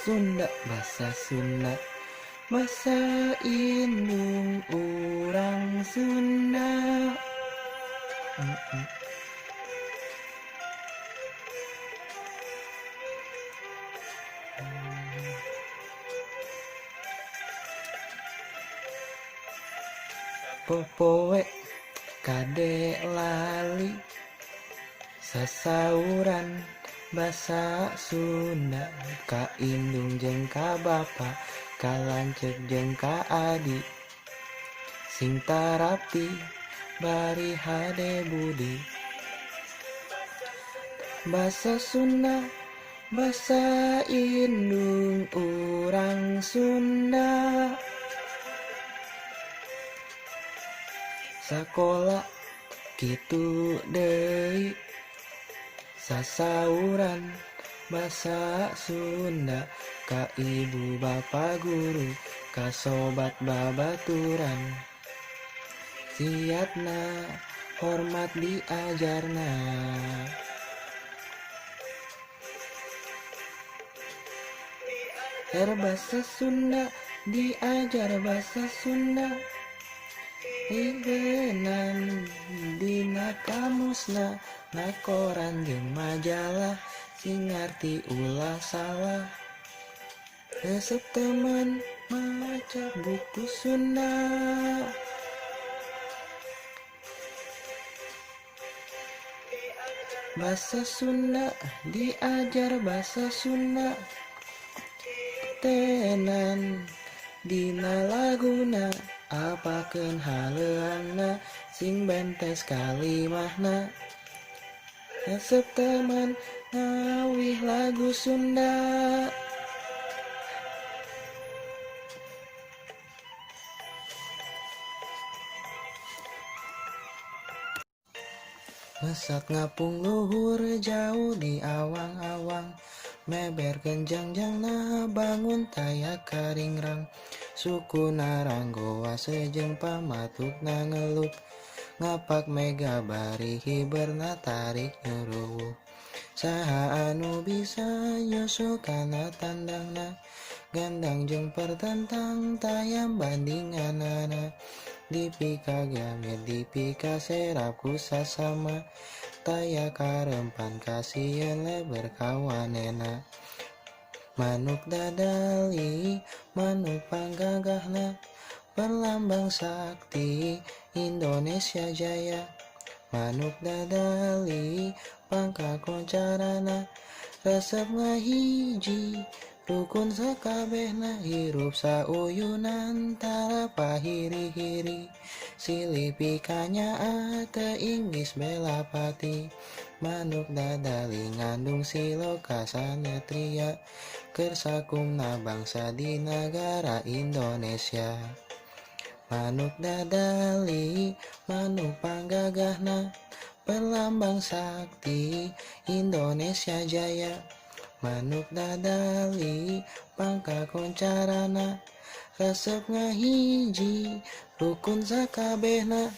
Sunda, basa Sunda, basa indung urang Sunda. Popoe kade lali sasauran basa Sunda, ka indung jeung ka bapa, ka lanceuk jeung ka adi, sing tarapti bari hade budi. Basa Sunda, basa indung urang Sunda. Sakola kitu deui sasauran basa Sunda, ka ibu bapa guru, ka sobat babaturan, siatna hormat diajarna. Er basa Sunda diajar basa Sunda, Igenan dina kamusna, na koran jeung majalah, sing ngarti ulah salah. Resep teman maca buku Sunda. Basa Sunda diajar basa Sunda, tenan dina laguna, apakeun haleuangna sing bentes kalimahna. Resep teman ngawih lagu Sunda. Mesat ngapung luhur jauh di awang-awang, meberkeun jangjangna bangun taya karingrang. Suku naranggoa sejeng pamatukna ngelup, ngapak mega bari hiberna tarik nyuruwuh. Saha anu bisa nyusul kana tandangna, gandang jeung pertentang tayam bandinganana. Dipikagamit dipikaserap ku sasama, taya karempan kasieun leber kawanena. Manuk dadali manuk panggagahna, perlambang sakti Indonesia Jaya. Manuk dadali pangkakoncarana, resep ngahiji rukun sakabehna. Hirup sauyunan tara pahiri-hiri, silih pikanyaah teu inggis belapati. Manuk dadali ngandung siloka sanetria, keur sakumna bangsa di nagara Indonesia. Manuk dadali manuk panggagahna, perlambang sakti Indonesia Jaya. Manuk dadali pangkakoncarana, resep ngahiji rukun sakabehna.